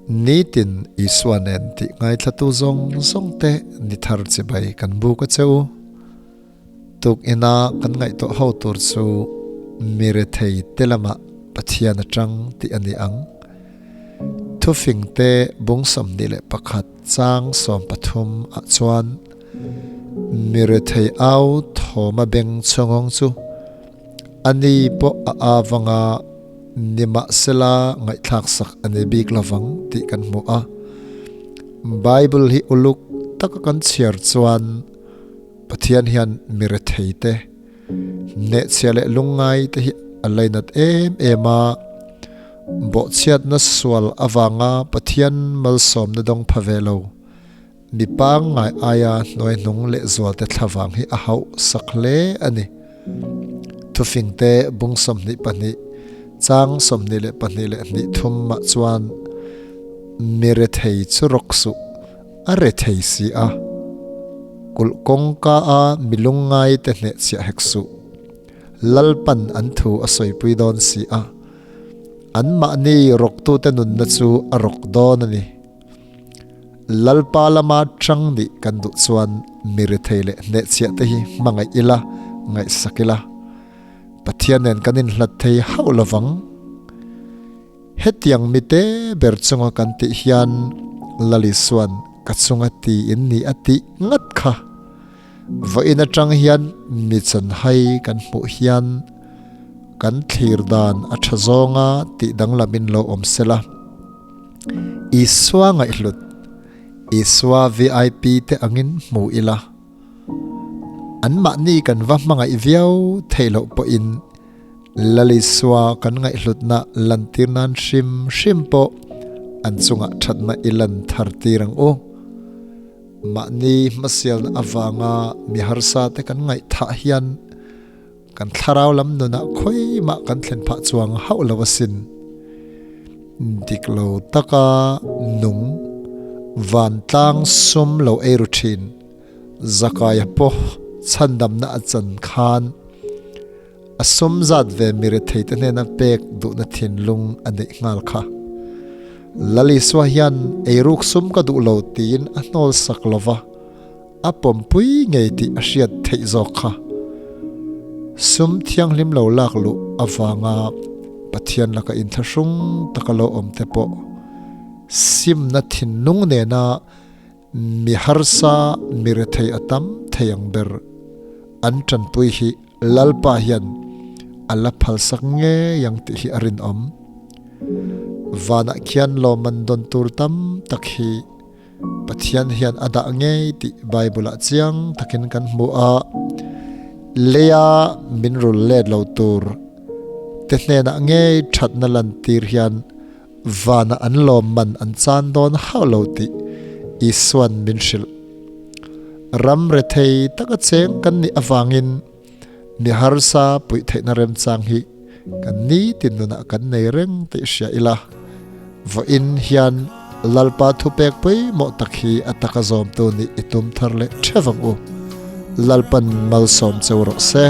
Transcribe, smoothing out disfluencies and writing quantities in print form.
Nitin Isua nen tih ngaithlatu zawng zawng te ni thar chibai kan buk a che u. Tuk ina kan ngaihtuah ho tur chu mi rethei te lamah Pathian atang tih a ni ang. Thufing te bung 21 chang 13 ah chuan mi rethei au thawma beng chhawngawng chu a ni pawh a avanga nimahsela ngaihthlak sak a ni bik lovang tih kan hmu a. Bible hi uluk taka kan chhiar chuan Pathian hian mi rethei te, hnehchhia leh lungngai te hi a lainat em em a, bawhchhiatna sual avanga Pathian malsawmna dawng pha ve lo, mi pangngai aia hnuaihnung lehzual te thlavang hi a hauh sak hle a ni. Thufing te bung 22, chang 22 leh hnih thum mah chuan mi rethei chu rawk suh, A rethei si a, kulh kawngka a mi lungngai te hnehchhiah hek suh. Lalpan an thu a sawipui dawn si a, anmahni rawktute nunna chu a rawk dawn a ni. Lalpa lama chang nih kan duh chuan mi rethei leh hnehchhiah te hi hmangaih ila, ngaihsak ila. Pathian nen kan inhlat thei hauh lovang. Hetiang mite ber chunga kan tih hian Lali chuan ka chunga ti in ni a tih ngat kha. Vawiin atang hian mi chanhai kan hmuh hian kan thlir dan a tha zawnga tih danglamin lo awm sela. Isua ngaihhlut, Isua VIP te angin hmu ila. Anmahni kan va hmangaih viau theih loh pawhin Lalisua kan ngaihhlutna lantir nan hrim hrim pawh an chungah thatna i lan thar tir ang u. Mahni hmasialna avanga mi harsa te kan ngaihthah hian kan thlarau lam nunah khawimah kan thlen phah chuang hauh lo asin. Dik lo taka nung vantlang sum lo ei ru thin Zakaia pawh chhandamna a chan khan A sum zat ve mi retheite hnena pek duhna thinlung a neih nghal kha. Lal Isua hian eiruk sum ka duh lo tiin a hnawl sak lo va, a pawmpui ngei tih a hriat theih zawk kha. Sum thianghlim lo lak luh avanga Pathian laka inthlahrung taka lo awm te pawh simna thinlung nena Mi harsa, mi rethei a tam thei ang ber an tanpui hi Lalpa hian a la phalsak ngei ang tih hi a rinawm. Vanah khian lawmman dawn tur tam tak hi Pathian hian a dah ngei tih Bible-ah chiang takin kan hmu a, leia min rul let lo tur te hnenah ngei thatna lantir hian Vanah an lawmman an chan dawn hauh lo tih Isua'n min hrilh. Ram rethei taka cheng kan nih avangin mi harsa puih theihna remchang hi kan nitin nunah kan nei reng tih hria ila. Vawiin hian Lalpa thupek pawimawh tak hi a taka zawmtu nih i tum thar leh theuh ang u. Lalpan malsawm cheu rawh se.